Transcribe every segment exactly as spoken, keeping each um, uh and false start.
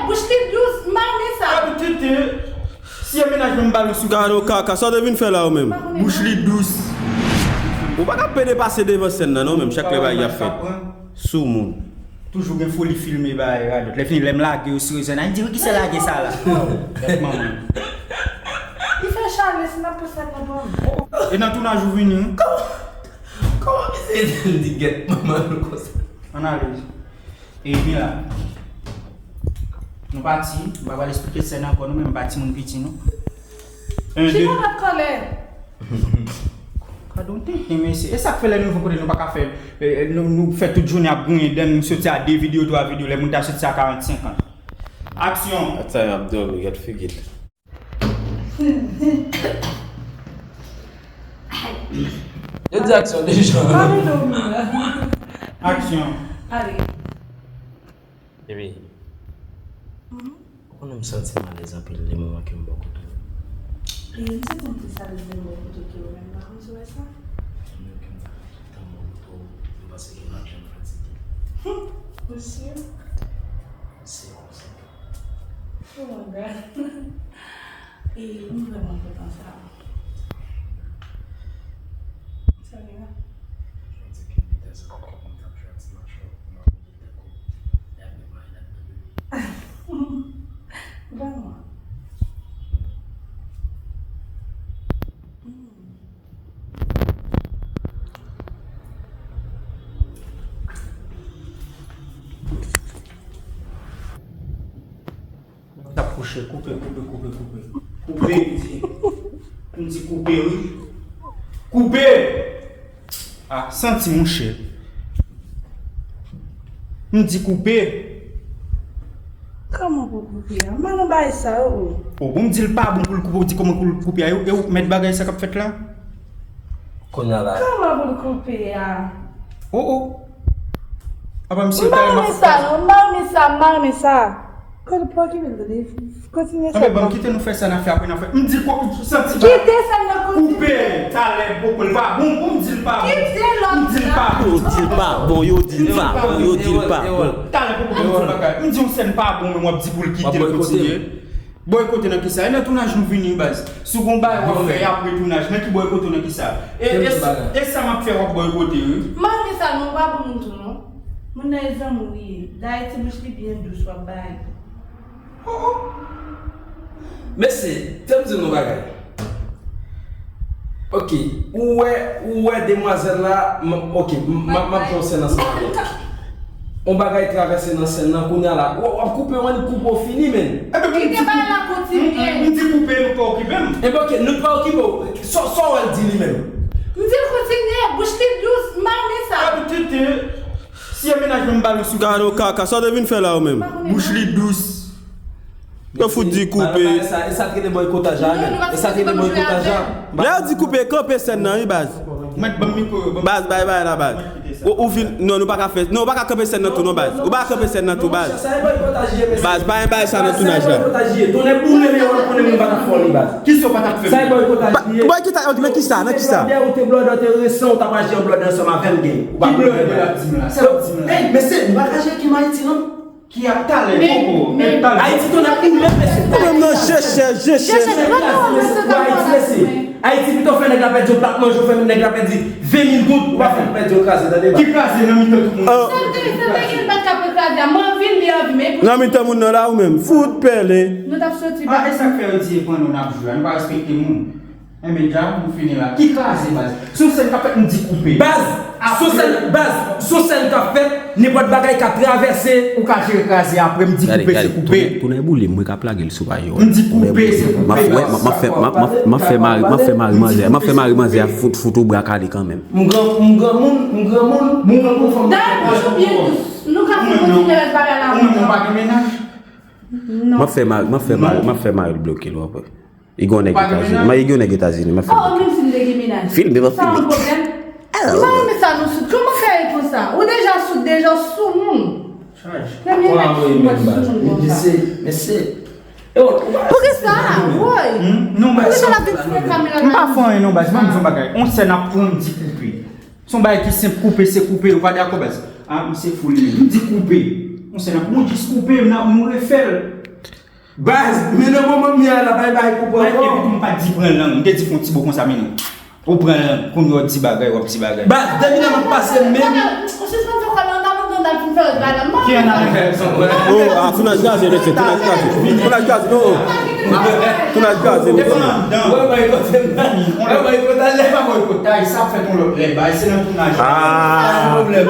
Bouch li dous, m pa renmen sa. Abitid, si e mennaj mwen m ba l yon sou. Gado kaka, sa w te vin fè la ou menm? Bouch li dous. Ou pa ka pede pase devan sèn nan non, menm chak lè bagay ap fèt. Soumoun. Toujou gen foli filme bagay radòt. Lè fini, lè m lage yo sou rezo, nan di, "Wi, kisa lage sa la?" Gad manman. Li fè chale, si n ap pran sèn nan pou mwen. E nan tounaj ou vini, wi. Kòman misye di gèt manman nou konsa? Analiz. E vini la. Nou pati, m pa pral esplike sèn ankò, nou menm pa timoun piti, non. En, de. Chita nan kòlè. Gad on tenten, mesye. E sa k fè lè nou rive yon kote nou pa ka fè, eh, nou, nou fè tout jounen ap goumen dan nou soti a de videyo, twa videyo, lè moun ta soti a karannsenk an. Aksyon! Ata y ap dòmi, gad figi l. Yo di aksyon deja. Pale non, Mila. Aksyon. Ale. Epi, ou konnen m santi m alèz anpil de moman ke m bò kote w. E, m santi m plis alèz de moman kote ke ou menm, pa konn si w wè sa? Menm ke m ta tan bò kote w, m panse ke m ap janm fatige. Ou si? Se konsa. Oh my God. E, m vrèman kontan sa. Sa vle la? Jodi ke m te santi ke m t ap jwe ak ti machò, m ap ouvri tèt ou, e ap gen marinad nan dlo. Vrèman. Mm. T ap kouche, koupe, koupe, koupe, koupe. Koupe, m di. M di koupe, wi. Koupe! Ah, santi, monchè. M di koupe. Kòman pou koupe a? M pa nan bagay sa yo. Oh, bon, m di l pa bon pou l koupe, ou di kòman pou l koupe a? E, e ou mèt bagay sa k ap fèt la? Kounye a la. Kòman pou l koupe a? Oh, oh. Apa misye ta renmen sa, non? M pa renmen sa, m pa renmen sa. Kote pou okipe l tande? Kontinye sa. Anben, ban m kite nou fè sa n ap fè, apre n ap fè. M di ko, santi pa. Kite sèn nan kontinye. Koupe, talè, poko, l pa bon, bon, m di l pa bon. Kite lòt la. M di l pa bon. Yo di l pa bon, yo di l pa bon, yo di l pa bon. Talè, poko, m di l pa bon. M di yon sèn pa bon, men w ap di pou l kite l kontinye. Bòykote nan kisa? E nan tounaj nou vini, baz. Si w gon bagay w ap fè apre tounaj, nan ki bòykote w nan kisa? E, e, e sa m ap fè w ap bòykote, wi. M pa renmen sa, non, w pa bon moun tou, non. Moun nan e zanmi w ye. Dayè ti bouch li byen dous w ap bay. Oh, oh. Mesye, fè m di nou yon bagay. Ok, ou wè, ou wè demwazèl la, m, ok, m, m, m ap fè yon sèn ansanm avè l. On bagay travèse nan sèn nan, kounye a la, w, w ap koupe, w annik koupe w fini, men. Kite bagay la kontinye. M di koupe, nou pa okipe m. Enben, ok, nou pa okipe w. Sa, sa w wè l di li menm? M di l kontinye, bouch li dous, m pa renmen sa. Abitid, si e mennaj mwen m ba l yon sou. Gado kaka, sa w te vin fè la ou menm? Bouch li dous. Yo fout di koupe. E sa k rele bòykotaj la menm. E sa k rele bòykotaj la. Lè yo di koupe, kanpe sèn nan, wi, baz. Mèt ban m mikwo yo, ban m. Baz, bay, bay la, baz. Ou, ou fin, non, nou pa ka fè, non, ou pa ka kanpe sèn nan tou, non, baz. Ou pa ka kanpe sèn nan tou, baz. Baz, pa gen bagay sa nan tounaj la. Sa e bòykotaj ye. Tonnè boule, men yo konnen moun pa t ap fè li, baz. Kisa w pa t ap fè? Sa e bòykotaj ye. Bòy ki ta, nan kisa, nan kisa? Ou te blòdè, ou te blòdè, ou te resan, ou t ap aji an blòdè ansanm avè m, gang. Ou pa blòdè. Sa w ap di m la? Sa w ap di m la? Ey, mesye, nou pa ka jwe ak Ayiti, non. Ki ap talè, poko, men talè. Ayiti tonè pou menm mesye. Ou menm nan jechè, jechè. Jechè, pran non, mesye, Ayiti, mesye. Ayiti pito fè nèg la pèdi yon plat manje, ou fè nèg la pèdi ven mil goud, ou pa fè l pèdi yon kraze, tande, baz. Ki kraze nan mitan tout moun? Sante, sante, gen bat k ap kraze a, m anvi, m li anvi, men. Nan mitan moun nan la, ou menm, fout pèlen. Nou t ap soti. Ah, e sa k fè yo di e pran nou n ap jwe a, nou pa respekte moun. Enben, dja, nou fini la. Ki kraze, baz? Sou sèn k ap fèt, m di koupe. Baz, sou sèn, baz, sou sèn k ap fèt, nenpòt bagay ka travèse. Ou ka jere kraze apre, m di koupe, se koupe. Tonnè boule, mwen k ap lage l sou paj yo. M di koupe, se koupe, baz. M ap fè, m ap fè, m ap fè mari, m ap fè mari manzè, m ap fè mari manzè a fout, fout ou bra kale kanmenm. M gran, m granmoun, m granmoun, m granmoun fanm. Dayè, bouch ou byen dous. Nou ka kontinye rès bagay la. Ou menm, ou pa gen mennaj? Non. M ap fè mari, m ap fè mari, m ap fè mari l bloke l, w ap wè. Li gen yon nèg Etazini. Mwen, li gen yon nèg Etazini, mwen filme. Oh, menm si m te gen mennaj. Filme, mwen filme. Sa yon pwoblèm? Mwen pa renmen sa, non, Soud. Kòman fè e konsa? Ou deja Soud, deja w soumoun. Premye nèg Soud, mwen soumoun konsa. Mesye, mesye. Poukisa? Woy. Poukisa l ap vin fè kamera la? M pa fè anyen, non, baz. Mwen, m di yon bagay. On sèn ap pran, m di koupe. Se yon bagay ki senp, koupe se koupe, ou pa dakò, baz? Ah, misye fou li menm. M di koupe. On sèn ap, nou jis koupe, nou refè l. Baz, men nan moman m ye a la, bay bay pou pran kò. Epi tou m pa t di pran lang, m te di fè yon ti bo konsa, men non. Ou pran lang, kounye a w di bagay, w ap di bagay. Baz, depi lè m ap pase menm. Oh, ah, tounaj gaze, mesye, tounaj gaze. Tounaj gaze, non. Tounaj gaze, mesye. Wè, mwen kote m nan. Wè, mwen kote m nan. Lè pa mwen kote, sa ap fèt yon lòt lè, bay, se nan tounaj. Ah. Pa gen pwoblèm.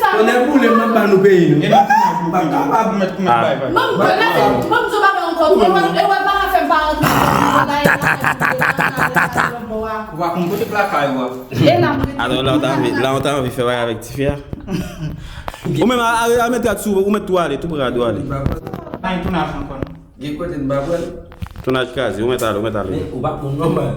Tonnè boule m, m ap ba nou peyi nou. E nan tounaj nou. Pa kapab mèt kounye a bay, bay. Mwen m konnen, mwen m di w bagay ankò, e wè, e wè, pa ka fè m pa rantre nan bagay. Ta, ta, ta, ta, ta, ta, ta, ta, ta. Ou pa konn kote plaka yo a. E la, mwen. Atò, la, ou ta anvi, la, ou ta anvi fè bagay avèk tifi a? Ou menm, a, a, a, met rad sou, ou met tou ale, tou pran rad ou ale. Pa gen tounaj ankò, non. Gen kote n pa pran. Tounaj kraze, ou met ale, ou met ale. Men, ou pa moun nòmal.